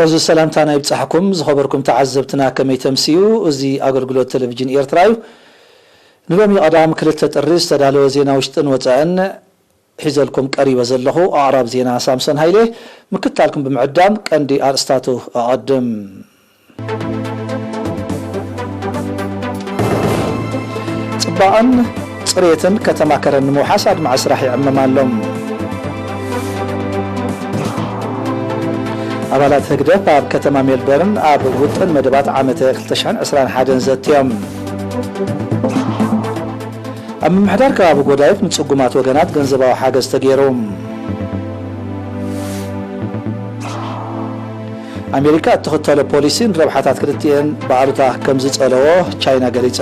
ዕዙዝ ሰላምታና ይብጻሕኩም ዝኸበርኩም ተዓዘብትና፣ ከመይ ተምስዩ? እዚ ኣገልግሎት ቴሌቪዥን ኤርትራ እዩ። ንሎሚ ቀዳም ክልተ ጥሪ ዝተዳለወ ዜና ውሽጥን ወጻእን ሒዘልኩም ቀሪበ ዘለኹ ኣቕራብ ዜና ሳምሶን ሃይለ። ምክትታልኩም ብምዕዳም ቀንዲ ኣርእስታቱ ኣቐድም። ጽባቐን ጽሬትን ከተማ ከረን ንምውሓስ ኣድማዒ ስራሕ ይዕመም ኣሎ። ኣባላት ህግደፍ ኣብ ከተማ ሜልበርን ኣብ ውጥን መደባት ዓመተ ክልተ ሽሕን ዕስራን ሓደን ዘትዮም። ኣብ ምምሕዳር ከባቢ ጎዳይፍ ንጽጉማት ወገናት ገንዘባዊ ሓገዝ ተገይሩ። ኣሜሪካ እትኽተሎ ፖሊሲ ንረብሓታት ክልቲኤን ብኣሉታ ከም ዝጸለዎ ቻይና ገሊጻ።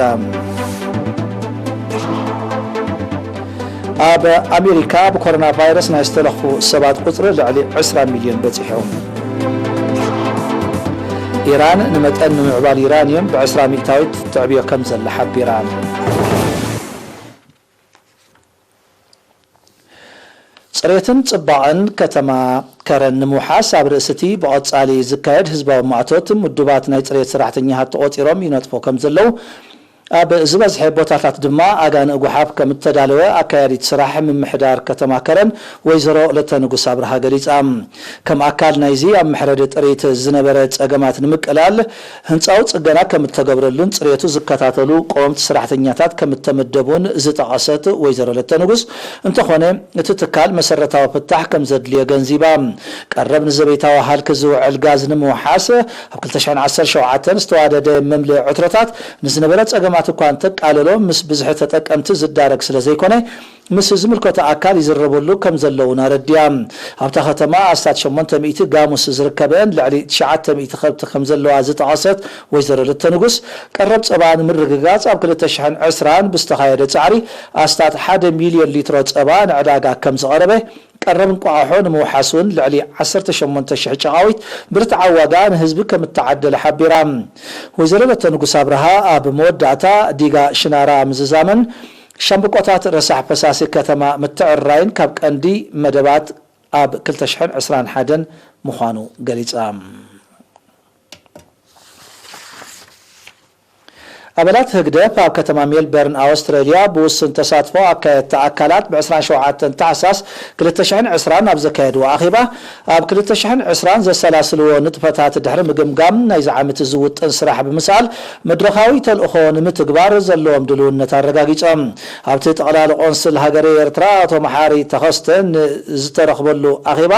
ኣብ ኣሜሪካ ብኮሮና ቫይረስ ናይ ዝተለኽፉ ሰባት ቁጽሪ ልዕሊ ዕስራ ሚልዮን በጺሑ። ኢራን ንመጠን ምምዕባል ዩራንየም ብዕስራ ሚእታዊት ትዕብዮ ከም ዘላ ሓቢራ። ጽሬትን ጽባቐን ከተማ ከረን ንምውሓስ ኣብ ርእሲ እቲ ብቐጻሊ ዝካየድ ህዝባዊ ማእቶት ምዱባት ናይ ጽሬት ሰራሕተኛታት ተቖጺሮም ይነጥፎ ከም ዘለዉ ኣብ ዝበዝሐ ቦታታት ድማ ኣጋንእ ጓሓፍ ከም እተዳለወ ኣካያዲት ስራሕ ምምሕዳር ከተማ ከረን ወይዘሮ ለተንጉስ ኣብርሃ ገሊጻ። ከም ኣካል ናይዚ ኣብ መሕረዲ ጥሪት ዝነበረ ጸገማት ንምቅላል ህንጻዊ ጽገና ከም እተገብረሉን ጽሬቱ ዝከታተሉ ቀወምቲ ሰራሕተኛታት ከም እተመደቡን ዝጠቐሰት ወይዘሮ ለተንጉስ፣ እንተኾነ እቲ ትካል መሰረታዊ ፍታሕ ከም ዘድልዮ ገንዚባ። ቀረብ ንዘቤታዊ ሃልኪ ዝውዕል ጋዝ ንምውሓስ ኣብ ክልተ ሽሕን ዓሰርተ ሸውዓተን ዝተዋደደ መምልኢ ዕትሮታት ንዝነበረ ጸገማት እኳ እንተቃለሎ፣ ምስ ብዝሒ ተጠቀምቲ ዝዳረግ ስለ ዘይኮነ፣ ምስ ዝምልከቶ ኣካል ይዝረበሉ ከም ዘሎ እውን ኣረዲኣ። ኣብታ ከተማ ኣስታት ሸሞንተ ሚእቲ ጋሙስ ዝርከበን ልዕሊ ትሽዓተ ሚእቲ ከብቲ ከም ዘለዋ ዝጠቐሰት ወይዘሮ ለተንጉስ፣ ቀረብ ጸባ ንምርግጋጽ ኣብ ክልተ ሽሕን ዕስራን ብዝተኻየደ ጻዕሪ ኣስታት ሓደ ሚልዮን ሊትሮ ጸባ ንዕዳጋ ከም ዝቐረበ፣ ቀረብ እንቋቑሖ ንምውሓስ እውን ልዕሊ ዓሰርተ ሸሞንተ ሽሕ ጨቓዊት ብርትዓዊ ዋጋ ንህዝቢ ከም እተዓደለ ሓቢራ። ወይዘሮ ለተንጉስ ኣብርሃ ኣብ መወዳእታ፣ ዲጋ ሽናራ ምዝዛምን ሻምብቆታት ረሳሕ ፈሳሲ ከተማ ምትዕርራይን ካብ ቀንዲ መደባት ኣብ ክልተ ሽሕን ዕስራን ሓደን ምዃኑ ገሊጻ። ኣባላት ህግደፍ ኣብ ከተማ ሜልበርን ኣውስትራልያ ብውሱን ተሳትፎ ኣካየድቲ ኣካላት ብ ዕስራን ሸውዓተን ታሕሳስ ክልተ ሽሕን ዕስራን ኣብ ዘካየድዎ ኣኼባ፣ ኣብ ክልተ ሽሕን ዕስራን ዘሰላስልዎ ንጥፈታት ድሕሪ ምግምጋም፣ ናይዚ ዓመት ዝውጥን ስራሕ ብምስኣል መድረኻዊ ተልእኾ ንምትግባር ዘለዎም ድልውነት ኣረጋጊጾም። ኣብቲ ጠቕላሊ ቆንስል ሃገረ ኤርትራ ኣቶ መሓሪ ተኸስተ ንዝተረኽበሉ ኣኼባ፣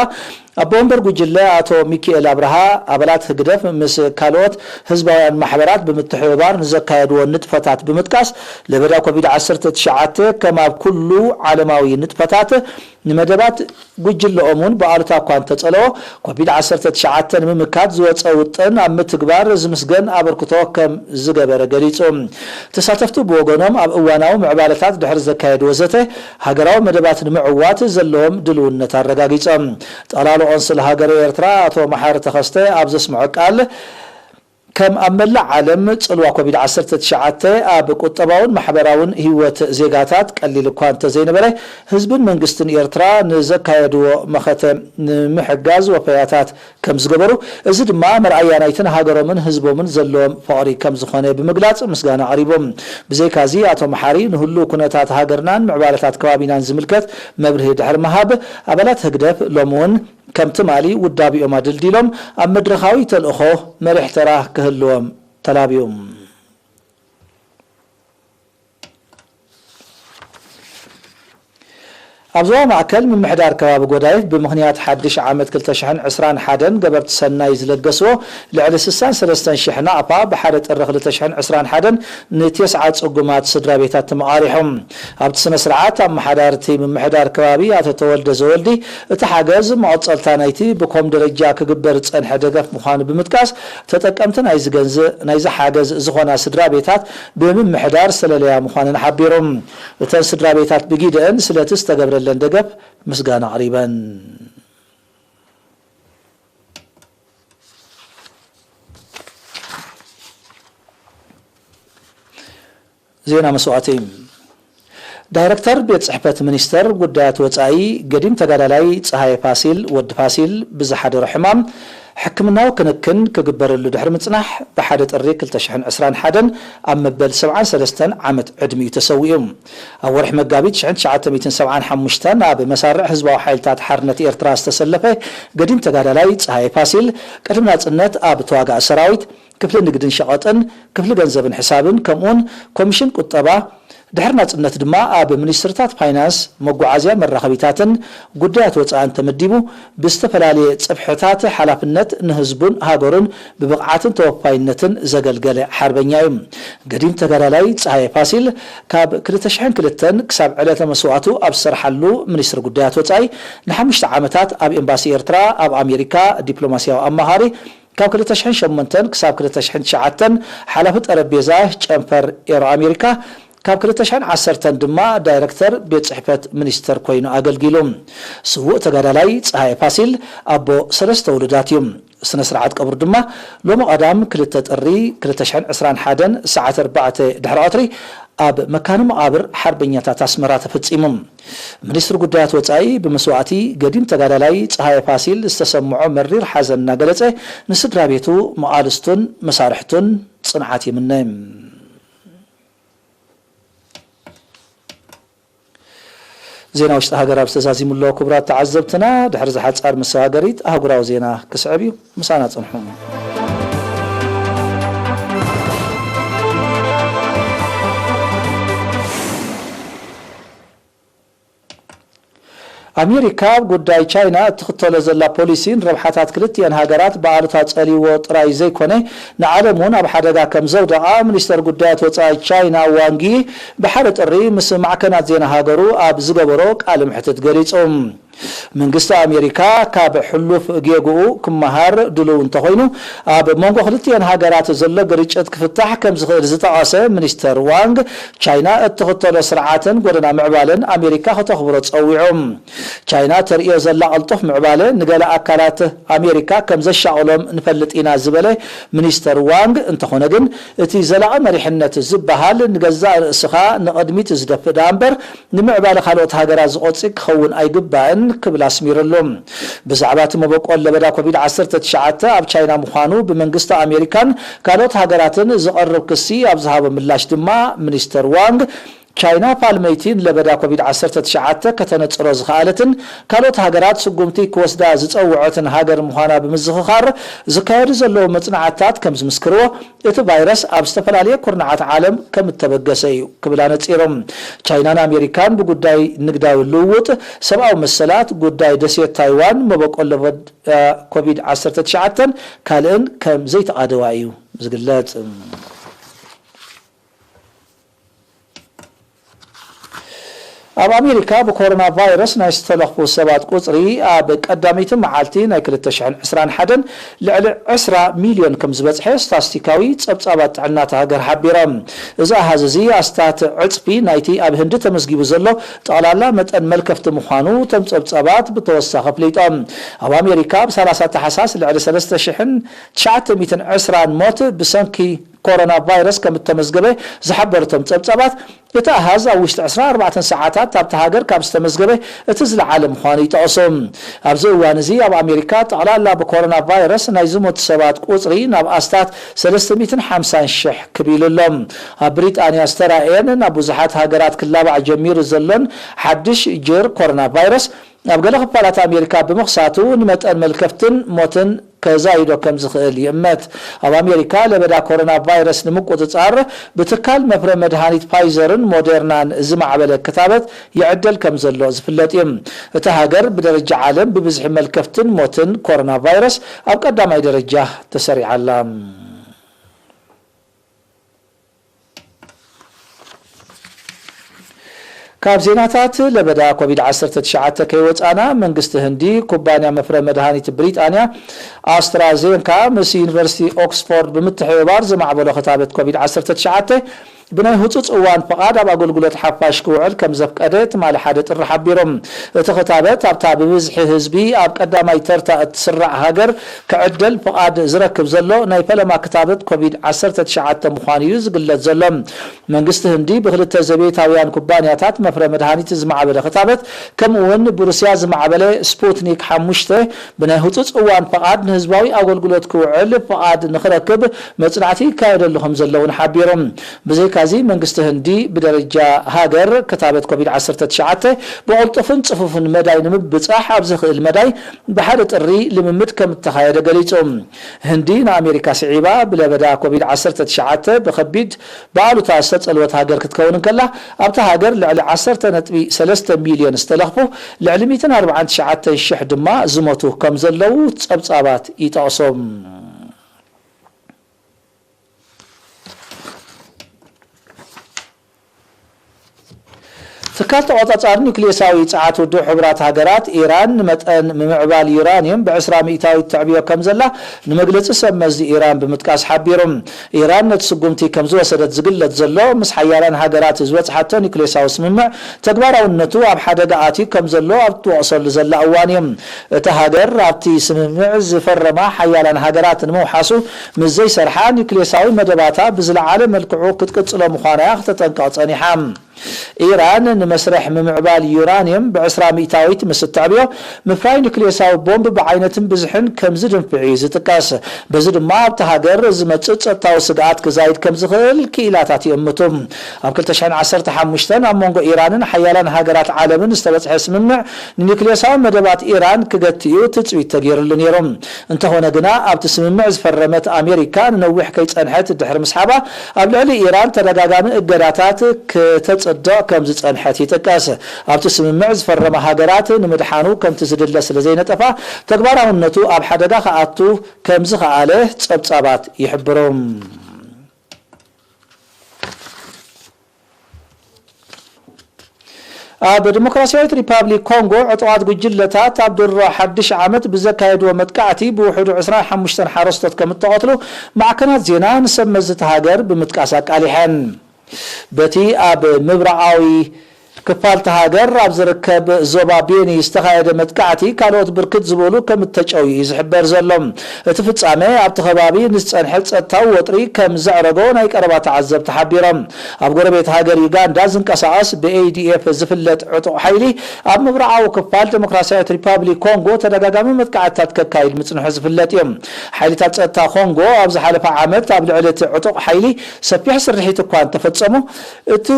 ኣቦ ወንበር ጉጅለ ኣቶ ሚኪኤል ኣብርሃ፣ ኣባላት ህግደፍ ምስ ካልኦት ህዝባውያን ማሕበራት ብምትሕብባር ንዘካየድዎ ንጥፈታት ብምጥቃስ፣ ለበዳ ኮቪድ ዓሰርተ ትሽዓተ ከም ኣብ ኩሉ ዓለማዊ ንጥፈታት ንመደባት ጉጅለኦም እውን ብኣሉታ እኳ እንተጸለዎ፣ ኮቪድ ዓሰርተ ትሽዓተ ንምምካት ዝወጸ ውጥን ኣብ ምትግባር ዝምስገን ኣበርክቶ ከም ዝገበረ ገሊጹ። ተሳተፍቲ ብወገኖም ኣብ እዋናዊ ምዕባለታት ድሕሪ ዘካየድዎ ዘተ፣ ሃገራዊ መደባት ንምዕዋት ዘለዎም ድልውነት ኣረጋጊጾም። ጠቕላሊ ቆንስል ሃገረ ኤርትራ ኣቶ መሓሪ ተኸስተ ኣብ ዘስምዖ ቃል፣ ከም ኣብ መላእ ዓለም ጽልዋ ኮቪድ ዓሰርተ ትሽዓተ ኣብ ቁጠባውን ማሕበራውን ህይወት ዜጋታት ቀሊል እኳ እንተዘይነበረ፣ ህዝብን መንግስትን ኤርትራ ንዘካየድዎ መኸተ ንምሕጋዝ ወፈያታት ከም ዝገበሩ፣ እዚ ድማ መርኣያ ናይቲ ንሃገሮምን ህዝቦምን ዘለዎም ፍቕሪ ከም ዝኾነ ብምግላጽ ምስጋና ኣቕሪቦም። ብዘይካዚ ኣቶ መሓሪ ንህሉው ኩነታት ሃገርናን ምዕባለታት ከባቢናን ዝምልከት መብርሂ ድሕሪ ምሃብ፣ ኣባላት ህግደፍ ሎሚ እውን ከም ትማሊ ውዳቢኦም ኣድልዲሎም ኣብ መድረኻዊ ተልእኾ መሪሕ ተራ ክህልዎም ተላብዩ። ኣብ ዞባ ማእከል ምምሕዳር ከባቢ ጎዳይፍ ብምኽንያት ሓድሽ ዓመት ክልተ ሽሕን ዕስራን ሓደን ገበርቲ ሰናይ ዝለገስዎ ልዕሊ ስሳን ሰለስተን ሽሕ ናቕፋ ብሓደ ጥሪ ክልተ ሽሕን ዕስራን ሓደን ንቴስዓ ጽጉማት ስድራ ቤታት ተመቓሪሖም። ኣብቲ ስነ ስርዓት ኣመሓዳርቲ ምምሕዳር ከባቢ ኣቶ ተወልደ ዘወልዲ፣ እቲ ሓገዝ መቐጸልታ ናይቲ ብኮም ደረጃ ክግበር ዝጸንሐ ደገፍ ምዃኑ ብምጥቃስ፣ ተጠቀምቲ ናይዚ ገንዘ-፣ ናይዚ ሓገዝ ዝኾና ስድራ ቤታት ብምምሕዳር ዝተለለያ ምዃነን ሓቢሮም። እተን ስድራ ቤታት ብጊደአን ስለቲ ዝተገብረ ዘለን ደገፍ ምስጋና ኣቕሪበን። ዜና መስዋእቲ። ዳይረክተር ቤት ጽሕፈት ሚኒስተር ጉዳያት ወጻኢ ገዲም ተጋዳላይ ጸሃየ ፋሲል፣ ወዲ ፋሲል፣ ብዝሓደሮ ሕማም ሕክምናዊ ክንክን ክግበረሉ ድሕሪ ምጽናሕ፣ ብሓደ ጥሪ ክልተ ሽሕን ዕስራን ሓደን ኣብ መበል ሰብዓን ሰለስተን ዓመት ዕድሚኡ ተሰዊኡ። ኣብ ወርሒ መጋቢት ሽሕን ትሽዓተ ሚእትን ሰብዓን ሓሙሽተን ኣብ መሳርዕ ህዝባዊ ሓይልታት ሓርነት ኤርትራ ዝተሰለፈ ገዲም ተጋዳላይ ጸሃየ ፋሲል፣ ቅድሚ ናጽነት ኣብ ተዋጋኢ ሰራዊት፣ ክፍሊ ንግድን ሸቐጥን፣ ክፍሊ ገንዘብን ሕሳብን፣ ከምኡውን ኮሚሽን ቁጠባ፣ ድሕሪ ናጽነት ድማ ኣብ ሚኒስትርታት ፋይናንስ፣ መጓዓዝያ፣ መራኸቢታትን ጉዳያት ወጻእን ተመዲቡ፣ ብዝተፈላለየ ጽፍሕታት ሓላፍነት ንህዝቡን ሃገሩን ብብቕዓትን ተወፋይነትን ዘገልገለ ሓርበኛ እዩ። ገዲም ተጋዳላይ ጸሃየ ፋሲል፣ ካብ ክልተ ሽሕን ክልተን ክሳብ ዕለተ መስዋእቱ ኣብ ዝሰርሓሉ ሚኒስትሪ ጉዳያት ወጻኢ፣ ንሓሙሽተ ዓመታት ኣብ ኤምባሲ ኤርትራ ኣብ ኣሜሪካ ዲፕሎማስያዊ ኣማኻሪ፣ ካብ ክልተ ሽሕን ሸሞንተን ክሳብ ክልተ ሽሕን ትሽዓተን ሓላፊ ጠረጴዛ ጨንፈር ኤሮ ኣሜሪካ፣ ካብ ክልተ ሽሕን ዓሰርተን ድማ ዳይረክተር ቤት ጽሕፈት ሚኒስተር ኮይኑ ኣገልጊሉ። ስዉእ ተጋዳላይ ጸሃየ ፋሲል ኣቦ ሰለስተ ውሉዳት እዩ። ስነ ስርዓት ቀብሩ ድማ ሎሚ ቀዳም ክልተ ጥሪ ክልተ ሽሕን ዕስራን ሓደን ሰዓት ኣርባዕተ ድሕሪ ቀትሪ ኣብ መካነ መቓብር ሓርበኛታት ኣስመራ ተፈጺሙ። ሚኒስትሪ ጉዳያት ወጻኢ ብመስዋእቲ ገዲም ተጋዳላይ ጸሃየ ፋሲል ዝተሰምዖ መሪር ሓዘን እናገለጸ፣ ንስድራ ቤቱ፣ መቓልስቱን መሳርሕቱን ጽንዓት ይምነ። ዜና ውሽጢ ሃገር ኣብ ዝተዛዚሙ ኣሎ። ክቡራት ተዓዘብትና፣ ድሕሪ ዝሓጻር መሰጋገሪት ኣህጉራዊ ዜና ክስዕብ እዩ። ምሳና ጽንሑ። ኣሜሪካ ኣብ ጉዳይ ቻይና እትኽተሎ ዘላ ፖሊሲ ንረብሓታት ክልቲኤን ሃገራት ብኣሉታ ጸልይዎ ጥራይ ዘይኮነ፣ ንዓለም እውን ኣብ ሓደጋ ከም ዘውደቓ ሚኒስተር ጉዳያት ወጻኢ ቻይና ዋንጊ ብሓደ ጥሪ ምስ ማዕከናት ዜና ሃገሩ ኣብ ዝገበሮ ቃለ መሕትት ገሊጹ። መንግስቲ ኣሜሪካ ካብ ሕሉፍ ጌግኡ ክመሃር ድሉው እንተኾይኑ፣ ኣብ መንጎ ክልቲኤን ሃገራት ዘሎ ግርጭት ክፍታሕ ከም ዝኽእል ዝጠቐሰ ሚኒስተር ዋንግ፣ ቻይና እትኽተሎ ስርዓትን ጎደና ምዕባለን ኣሜሪካ ከተኽብሮ ጸዊዑ። ቻይና ተርእዮ ዘላ ቅልጡፍ ምዕባለ ንገለ ኣካላት ኣሜሪካ ከም ዘሻቕሎም ንፈልጥ ኢና ዝበለ ሚኒስተር ዋንግ፣ እንተኾነ ግን እቲ ዘላቒ መሪሕነት ዝበሃል ንገዛእ ርእስኻ ንቕድሚት ዝደፍእ ደኣ እምበር ንምዕባለ ካልኦት ሃገራት ዝቖጽ ክኸውን ኣይግባእን ክብል ኣስሚሩሉ። ብዛዕባ እቲ መበቆል ለበዳ ኮቪድ ዓሰርተ ትሽዓተ ኣብ ቻይና ምዃኑ ብመንግስቲ ኣሜሪካን ካልኦት ሃገራትን ዝቐርብ ክሲ ኣብ ዝሃቦ ምላሽ ድማ ሚኒስተር ዋንግ፣ ቻይና ፋልመይቲ ንለበዳ ኮቪድ ዓሰርተ ትሽዓተ ከተነጽሮ ዝኸኣለትን ካልኦት ሃገራት ስጉምቲ ክወስዳ ዝጸውዐትን ሃገር ምዃና ብምዝኽኻር፣ ዝካየዱ ዘለዉ መጽናዕትታት ከም ዝምስክርዎ፣ እቲ ቫይረስ ኣብ ዝተፈላለየ ኩርናዓት ዓለም ከም እተበገሰ እዩ ክብል ኣነጺሩ። ቻይናን ኣሜሪካን ብጉዳይ ንግዳዊ ልውውጥ፣ ሰብኣዊ መሰላት፣ ጉዳይ ደሴት ታይዋን፣ መበቆል ለበዳ ኮቪድ ዓሰርተ ትሽዓተን ካልእን ከም ዘይተቓደዋ እዩ ዝግለጽ። ኣብ ኣሜሪካ ብኮሮና ቫይረስ ናይ ዝተለኽፉ ሰባት ቁጽሪ ኣብ ቀዳመይቲ መዓልቲ ናይ ክልተ ሽሕን ዕስራን ሓደን ልዕሊ ዕስራ ሚልዮን ከም ዝበጽሐ ስታስቲካዊ ጸብጻባት ጥዕና እታ ሃገር ሓቢሮም። እዚ ኣሃዝ እዚ ኣስታት ዕጽፊ ናይቲ ኣብ ህንዲ ተመዝጊቡ ዘሎ ጠቕላላ መጠን መልከፍቲ ምዃኑ እቶም ጸብጻባት ብተወሳኺ ኣፍሊጦም። ኣብ ኣሜሪካ ኣብ ሰላሳ ታሕሳስ ልዕሊ ሰለስተ ሽሕን ትሽዓተ ሚእትን ዕስራን ሞት ብሰንኪ ኮሮና ቫይረስ ከም እተመዝገበ ዝሓበሩ እቶም ጸብጻባት፣ እቲ ኣሃዝ ኣብ ውሽጢ ዕስራን ኣርባዕተን ሰዓታት ኣብታ ሃገር ካብ ዝተመዝገበ እቲ ዝለዓለ ምዃኑ ይጠቕሱ። ኣብዚ እዋን እዚ ኣብ ኣሜሪካ ጠቕላላ ብኮሮና ቫይረስ ናይ ዝሞቱ ሰባት ቁጽሪ ናብ ኣስታት ሰለስተ ሚእትን ሓምሳን ሽሕ ክብ ኢሉ ኣሎ። ኣብ ብሪጣንያ ዝተራእየን ናብ ብዙሓት ሃገራት ክላባዕ ጀሚሩ ዘሎን ሓድሽ ጅር ኮሮና ቫይረስ፣ ኣብ ገለ ክፋላት ኣሜሪካ ብምኽሳቱ ንመጠን መልከፍትን ሞትን ከዛይዶ ከም ዝኽእል ይእመት። ኣብ ኣሜሪካ ለበዳ ኮሮና ቫይረስ ንምቁጽጻር ብትካል መፍረ መድሃኒት ፋይዘርን ሞዴርናን ዝማዕበለ ክታበት ይዕደል ከም ዘሎ ዝፍለጥ እዩ። እታ ሃገር ብደረጃ ዓለም ብብዝሒ መልከፍትን ሞትን ኮሮና ቫይረስ ኣብ ቀዳማይ ደረጃ ተሰሪዓ ኣላ። ካብ ዜናታት ለበዳ ኮቪድ ዓሰርተ ትሽዓተ ከይወጻና፣ መንግስቲ ህንዲ ኩባንያ መፍረ መድሃኒት ብሪጣንያ ኣስትራዜንካ ምስ ዩኒቨርሲቲ ኦክስፎርድ ብምትሕብባር ዘማዕበሎ ክታበት ኮቪድ ዓሰርተ ትሽዓተ ብናይ ህጹጽ እዋን ፍቓድ ኣብ ኣገልግሎት ሓፋሽ ክውዕል ከም ዘፍቀደ ትማሊ ሓደ ጥሪ ሓቢሮም። እቲ ክታበት ኣብታ ብብዝሒ ህዝቢ ኣብ ቀዳማይ ተርታ እትስራዕ ሃገር ክዕደል ፍቓድ ዝረክብ ዘሎ ናይ ፈለማ ክታበት ኮቪድ ዓሰርተ ትሽዓተ ምዃኑ እዩ ዝግለጽ ዘሎ። መንግስቲ ህንዲ ብክልተ ዘቤታውያን ኩባንያታት መፍረ መድሃኒት ዝማዕበለ ክታበት፣ ከምኡ እውን ብሩስያ ዝማዕበለ ስፑትኒክ ሓሙሽተ ብናይ ህጹጽ እዋን ፍቓድ ንህዝባዊ ኣገልግሎት ክውዕል ፍቓድ ንኽረክብ መጽናዕቲ ይካየደሉ ከም ዘለውን ሓቢሮም። ብዘይካዚ መንግስቲ ህንዲ ብደረጃ ሃገር ክታበት ኮቪድ ዓሰርተ ትሽዓተ ብቕልጡፍን ጽፉፍን መዳይ ንምብጻሕ ኣብ ዝኽእል መዳይ ብሓደ ጥሪ ልምምድ ከም እተኻየደ ገሊጹ። ህንዲ ንኣሜሪካ ስዒባ ብለበዳ ኮቪድ ዓሰርተ ትሽዓተ ብኸቢድ ብኣሉታ ዝተጸልወት ሃገር ክትከውን እንከላ፣ ኣብታ ሃገር ልዕሊ ዓሰርተ ነጥቢ ሰለስተ ሚልዮን ዝተለኽፉ፣ ልዕሊ ሚእትን ኣርባዓን ትሽዓተን ሽሕ ድማ ዝሞቱ ከም ዘለዉ ጸብጻባት ይጠቕሶም። ትካል ተቖጻጻሪ ኒውክሌሳዊ ጸዓት ውድብ ሕቡራት ሃገራት፣ ኢራን ንመጠን ምምዕባል ዩራኒየም ብዕስራ ሚእታዊት ተዕብዮ ከም ዘላ ንመግለጺ ሰብ መዚ ኢራን ብምጥቃስ ሓቢሩ። ኢራን ነቲ ስጉምቲ ከም ዝወሰደት ዝግለጽ ዘሎ፣ ምስ ሓያላን ሃገራት ዝበጽሓቶ ኒውክሌሳዊ ስምምዕ ተግባራውነቱ ኣብ ሓደጋ ኣትዩ ከም ዘሎ ኣብ ትወቕሰሉ ዘላ እዋን እዩ። እታ ሃገር ኣብቲ ስምምዕ ዝፈረማ ሓያላን ሃገራት ንምውሓሱ ምስ ዘይሰርሓ፣ ኒውክሌሳዊ መደባታ ብዝለዓለ መልክዑ ክትቅጽሎ ምዃና እያ ክተጠንቅቕ ጸኒሓ። ኢራን ንመስርሕ ምምዕባል ዩራኒየም ብዕስራ ሚእታዊት ምስ እተዕብዮ፣ ምፍራይ ኒውክሌሳዊ ቦምብ ብዓይነትን ብዝሕን ከም ዝድንፍዕ እዩ ዝጥቀስ። በዚ ድማ ኣብቲ ሃገር ዝመጽእ ጸጥታዊ ስግኣት ክዛይድ ከም ዝኽእል ክኢላታት ይእምቱ። ኣብ ክልተ ሽሕን ዓሰርተ ሓሙሽተን ኣብ መንጎ ኢራንን ሓያላን ሃገራት ዓለምን ዝተበጽሐ ስምምዕ ንኒውክሌሳዊ መደባት ኢራን ክገትእ እዩ ትጽቢት ተገይሩሉ ነይሩ። እንተኾነ ግና ኣብቲ ስምምዕ ዝፈረመት ኣሜሪካ ንነዊሕ ከይጸንሐት ድሕሪ ምስሓባ ኣብ ልዕሊ ኢራን ተደጋጋሚ እገዳታት ክተጽድቕ ከም ዝጸንሐት ይጥቀስ። ኣብቲ ስምምዕ ዝፈረማ ሃገራት ንምድሓኑ ከምቲ ዝድለ ስለ ዘይነጠፋ ተግባራውነቱ ኣብ ሓደጋ ክኣቱ ከም ዝኸኣለ ጸብጻባት ይሕብሩ። ኣብ ዲሞክራሲያዊት ሪፓብሊክ ኮንጎ ዕጡቓት ጉጅለታት ኣብ ድሮ ሓድሽ ዓመት ብዘካየድዎ መጥቃዕቲ ብውሕዱ ዕስራን ሓሙሽተን ሓረስቶት ከም እተቐትሉ ማዕከናት ዜና ንሰብ መዚ እታ ሃገር ብምጥቃስ ኣቃሊሐን። በቲ ኣብ ምብራቓዊ ክፋል እታ ሃገር ኣብ ዝርከብ ዞባ ቤኒ ዝተኻየደ መጥቃዕቲ ካልኦት ብርክት ዝበሉ ከም እተጨውዩ እዩ ዝሕበር ዘሎ። እቲ ፍጻመ ኣብቲ ከባቢ ንዝጸንሐ ጸጥታዊ ወጥሪ ከም ዘዕረጎ ናይ ቀረባ ተዓዘብቲ ሓቢሮም። ኣብ ጎረቤት ሃገር ዩጋንዳ ዝንቀሳቐስ ብኤይዲኤፍ ዝፍለጥ ዕጡቕ ሓይሊ ኣብ ምብራቓዊ ክፋል ዴሞክራሲያዊት ሪፓብሊክ ኮንጎ ተደጋጋሚ መጥቃዕትታት ከካይድ ምጽንሑ ዝፍለጥ እዩ። ሓይልታት ጸጥታ ኮንጎ ኣብ ዝሓለፈ ዓመት ኣብ ልዕሊ እቲ ዕጡቕ ሓይሊ ሰፊሕ ስርሒት እኳ እንተፈጸሙ፣ እቲ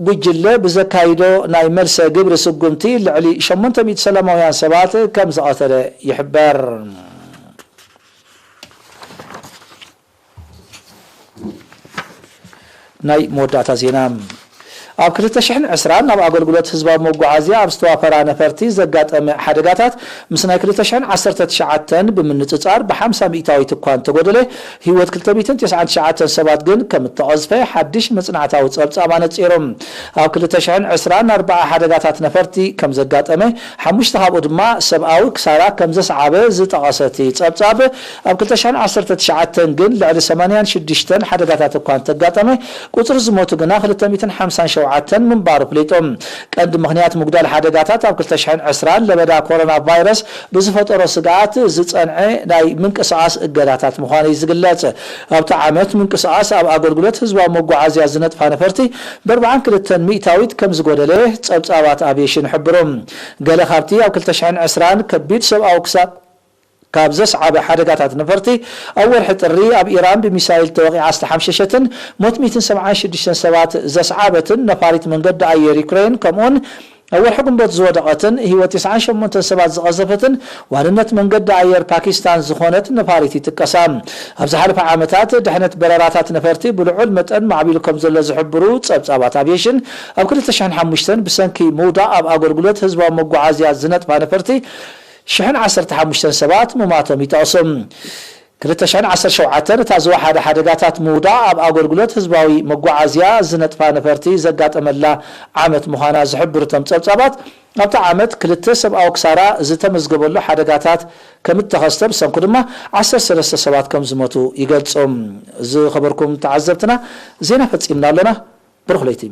ጉጅለ ብዘካይዶ ናይ መልሰ ግብሪ ስጉምቲ ልዕሊ ሸሞንተ ሚእቲ ሰላማውያን ሰባት ከም ዝቐተለ ይሕበር። ናይ መወዳእታ ዜና። ኣብ ክልተ ሽሕን ዕስራን ኣብ ኣገልግሎት ህዝባዊ መጓዓዝያ ኣብ ዝተዋፈራ ነፈርቲ ዘጋጠመ ሓደጋታት ምስ ናይ ክልተ ሽሕን ዓሰርተ ትሽዓተን ብምንጽጻር ብሓምሳ ሚእታዊት እኳ እንተጎደለ፣ ህይወት ክልተ ሚእትን ተስዓን ትሽዓተን ሰባት ግን ከም እተቐዝፈ ሓድሽ መጽናዕታዊ ጸብጻብ ኣነጺሩ። ኣብ ክልተ ሽሕን ዕስራን ኣርባዓ ሓደጋታት ነፈርቲ ከም ዘጋጠመ፣ ሓሙሽተ ካብኡ ድማ ሰብኣዊ ክሳራ ከም ዘስዓበ ዝጠቐሰ እቲ ጸብጻብ፣ ኣብ ክልተ ሽሕን ዓሰርተ ትሽዓተን ግን ልዕሊ ሰማንያን ሽዱሽተን ሓደጋታት እኳ እንተጋጠመ፣ ቁጽሪ ዝሞቱ ግና ክልተ ሚእትን ሓምሳን ሸውዓተን ምንባሩ ኣፍሊጡ። ቀንዲ ምኽንያት ምጉዳል ሓደጋታት ኣብ ክልተ ሽሕን ዕስራን ለበዳ ኮሮና ቫይረስ ብዝፈጠሮ ስግኣት ዝጸንዐ ናይ ምንቅስቓስ እገዳታት ምዃኑ እዩ ዝግለጽ። ኣብቲ ዓመት ምንቅስቓስ ኣብ ኣገልግሎት ህዝባዊ መጓዓዝያ ዝነጥፋ ነፈርቲ ብኣርብዓን ክልተን ሚእታዊት ከም ዝጎደለ ጸብጻባት ኣቪየሽን ይሕብሩ። ገለ ካብቲ ኣብ ክልተ ሽሕን ዕስራን ከቢድ ሰብኣዊ ክሳ ካብ ዘስዓበ ሓደጋታት ነፈርቲ፣ ኣብ ወርሒ ጥሪ ኣብ ኢራን ብሚሳይል ተወቒዓ ዝተሓምሸሸትን ሞት ሚእትን ሰብዓን ሽዱሽተን ሰባት ዘስዓበትን ነፋሪት መንገዲ ኣየር ዩክሬን፣ ከምኡውን ኣብ ወርሒ ግንቦት ዝወደቐትን ህይወት ተስዓን ሸሞንተን ሰባት ዝቐዘፈትን ዋንነት መንገዲ ኣየር ፓኪስታን ዝኾነት ነፋሪት ይጥቀሳ። ኣብ ዝሓለፈ ዓመታት ድሕነት በረራታት ነፈርቲ ብልዑል መጠን ማዕቢሉ ከም ዘሎ ዝሕብሩ ጸብጻባት ኣቪየሽን፣ ኣብ ክልተ ሽሕን ሓሙሽተን ብሰንኪ ምውዳቕ ኣብ ኣገልግሎት ህዝባዊ መጓዓዝያ ዝነጥፋ ነፈርቲ ሽሕን ዓሰርተ ሓሙሽተን ሰባት ምማቶም ይጠቕሱ። ክልተ ሽሕን ዓሰርተ ሸውዓተን እታ ዝወሓደ ሓደጋታት ምውዳቕ ኣብ ኣገልግሎት ህዝባዊ መጓዓዝያ ዝነጥፋ ነፈርቲ ዘጋጠመላ ዓመት ምዃና ዝሕብሩ እቶም ጸብጻባት፣ ኣብቲ ዓመት ክልተ ሰብኣዊ ክሳራ ዝተመዝገበሉ ሓደጋታት ከም እተኸስተ፣ ብሰንኩ ድማ ዓሰርተ ሰለስተ ሰባት ከም ዝሞቱ ይገልጹ። ዝኸበርኩም ተዓዘብትና፣ ዜና ፈጺምና ኣሎና። ብሩኽ ለይቲ።